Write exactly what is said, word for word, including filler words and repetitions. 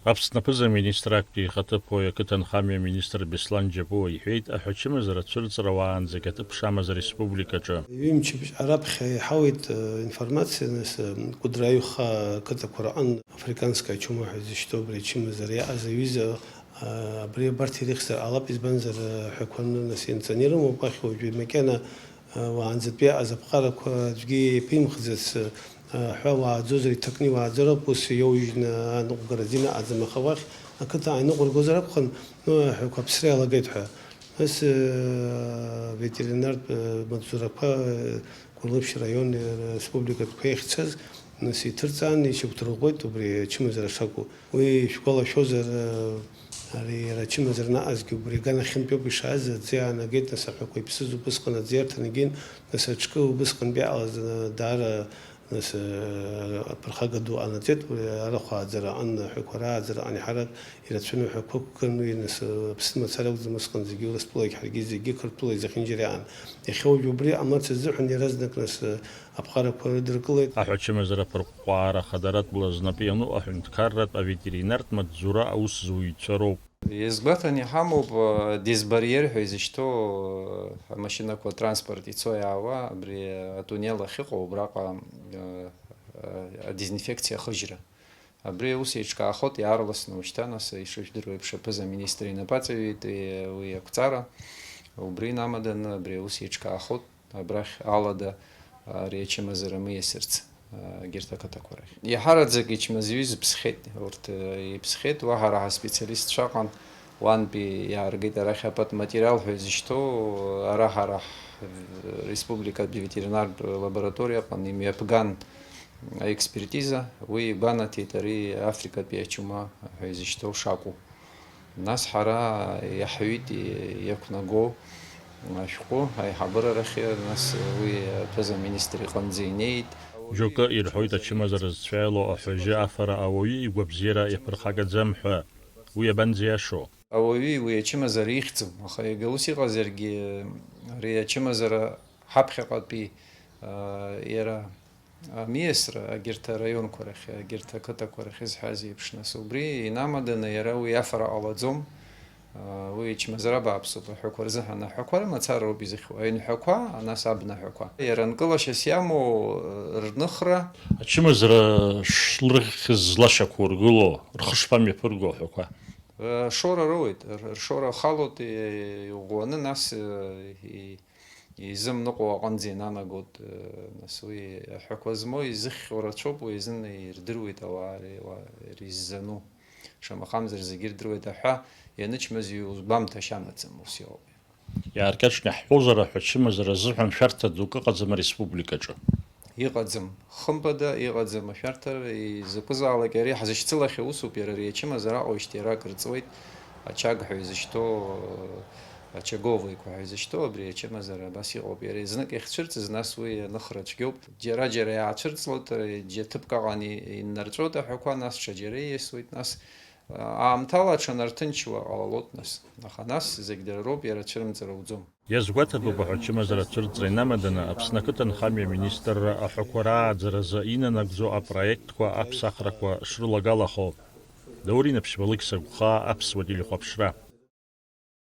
Аԥсны аԥыза-министр актәи ихаҭыԥуаҩ ақыҭанхамҩа аминистр Беслан Џьапуа иҳәеит, аҳәачымазара ацәырҵра уаанӡагь аҭыԥ шамаз ареспубликаҿы. Ҩымчыбжьҟа раԥхьа иҳауеит, э, информациа, нас, э, Кәыдры аҩхаа ақыҭақәа рҟын африканская чума ҳәа изышьҭоу абри ачымазара иаҟаз аҩыза, э, абри абарҭ ирыхьзар ҟалап, избанзар, э, ҳәақәа рны, нас, ианҵаны ирымоуп, ахь уажәы макьана уаанӡатәи аҟаз аԥҟарақәа аӡәгьы иаԥимхӡац ҳәа уааӡозар, иҭакны иуааӡароуп, ус иоужьны аныҟәгара азин аҟаӡам, аха уахь ақыҭа ааныҟәыргозар акәхон, ну, аҳәақәа аԥсра иалагеит ҳәа. Нас, э, ветеринартә, э, маҵзурақәа, э, Гәылрыԥшь раион, э, республикатәқәа иахьцаз, нас иҭырҵаан, ишьақәдырӷәӷәеит убри ачымазара шакәу. Уи шәгәалашәозар, ари иара ачымазара наҟазгьы убри аганахьынтәи ауп ишааз, аӡы иаанагеит, нас аҳәақәа иԥсыз убысҟан аӡы иарҭан игеит, нас аҽкы убысҟантәи иаҟалаз, даара, нас, аԥырхага ду ҟанаҵеит, убри арахә ааӡара аҟын, аҳәақәа рааӡара аҟын иҳарак ирацәаны аҳәақәа ықәган, уи, нас, Аԥсны мацара акәӡам, усҟан зегьы Урыстәылагь ҳаргьы зегьы Қырҭтәылеи зехьынџьари аҟан. Иахьа уажә убри ҟамларц азыҳәан иаразнак, нас, аԥҟарақәа рыдыркылеит. Аҳәачымазара аԥырҟәҟәаара ахадаратәла знапы иану аҳәынҭқарратә аветеринартә маҵзура аусзуҩцәа роуп. Иазгәаҭаны иҳамоуп, э, дезбарьер ҳәа изышьҭоу, э, амашьынақәа, атранспорт ицо-иаауа, абри атунел ахьыҟоу, убраҟа, э, э, адезинфекциа ахыжьра. Абри аус еиҿкаахоит иаарласны уажәшьҭа, нас, ишыжәдыруа еиԥш, аԥыза-министр инапы аҵаҩит, уи, уи ақәҵара. Убри инамаданы абри аус еиҿкаахоит. Абрахь алада, ари ачымазара миасырц, а, егьырҭ ақыҭақәа рахь. Иаҳараӡак ичмазаҩыз ԥсхьеит, урҭ, а, иԥсхьеит, уаҳа ара ҳаспециалистцәа ыҟан, уантәи иааргеит арахь апатматериал ҳәа изышьҭоу, ара ҳара ҳреспубликатә ветеринартә лабораториа аҟны имҩаԥган аекспертиза, уи игәанаҭеит ари африкатәи ачума ҳәа изышьҭоу шакәу. Нас ҳара иаҳҩит иақәнаго ашәҟәы аиҳабыра рахьы, нас уи аԥыза-министр иҟынӡа инеит. Џьоукы ирҳәоит, ачымазара зцәаиало аҳәажьы афара ауаҩы игәабзиара иаԥырхагаӡам ҳәа. Уи абанӡиашоу? Ауаҩы уи ачымазара ихьӡым, аха иага ус иҟазаргьы, ари ачымазара ҳаԥхьаҟатәи, а, иара амиасра, егьырҭ араионқәа рахь, егьырҭ ақыҭақәа рахь изҳәаз еиԥш, нас, убри инамаданы иара уи афара ҟалаӡом, уи ичмазара бааԥсуп аҳәақәа рзыҳәан. Аҳәақәа рымацара роуп изыхьуа, аҩнҳәақәа, нас абнаҳәақәа. Иара нкылашьас иамоу, рныхра. Ачымазара шлырхьыз злашьақәургыло, рхы шԥамҩаԥырго аҳәақәа? Шора роуеит, р-, ршора халоит, и-, иӷәӷәаны, нас, и-, изымныҟәо аҟынӡа инанагоит, э, нас уи аҳәақәа змоу изыхьхьоу рацәоуп, уи азын ирдыруеит ауаа ри-, уа-, ирзану. Шамахамзар зегьы ирдыруеит аҳәа, ианычмазаҩу гәамҭашьа амаӡам, ус иоуп. Иааркьаҿны иаҳҳәозар, аҳәачымазара азыҳәан шәарҭа дук ыҟаӡам ареспубликаҿы. Иҟаӡам, хымԥада, иҟаӡам ашәарҭара, изакәызаалак иара иаҳзышьцылахьоу усуп, иара ари ачымазара аҟоижьҭеи ара акыр ҵуеит, ачаг ҳәа изышьҭоу, ачаговыйқәа ҳәа изышьҭоу абри ачымазара абас иҟоуп, иара знык иахьцәырҵыз, нас уи аныхра цәгьоуп, џьара-џьара иаацәырҵлоит, џьа ҭыԥк аҟан инарҵәоит аҳәақәа, нас ҽаџьара ииасуеит, нас аамҭала аҽанарҭынчуа ҟалалоит, нас, аха нас зегь дара роуп, иара ацәырымҵра уӡом. Иазгәаҭатәуп, аҳәачымазара ацәырҵра инамаданы Аԥсны ақыҭанхамҩа аминистрра аҳәақәа рааӡаразы инанагӡо апроектқәа аԥсахрақәа шрылагалахо. Даур Инаԥшьба, Алықьса Гәхаа, Аԥсуа телехәаԥшра.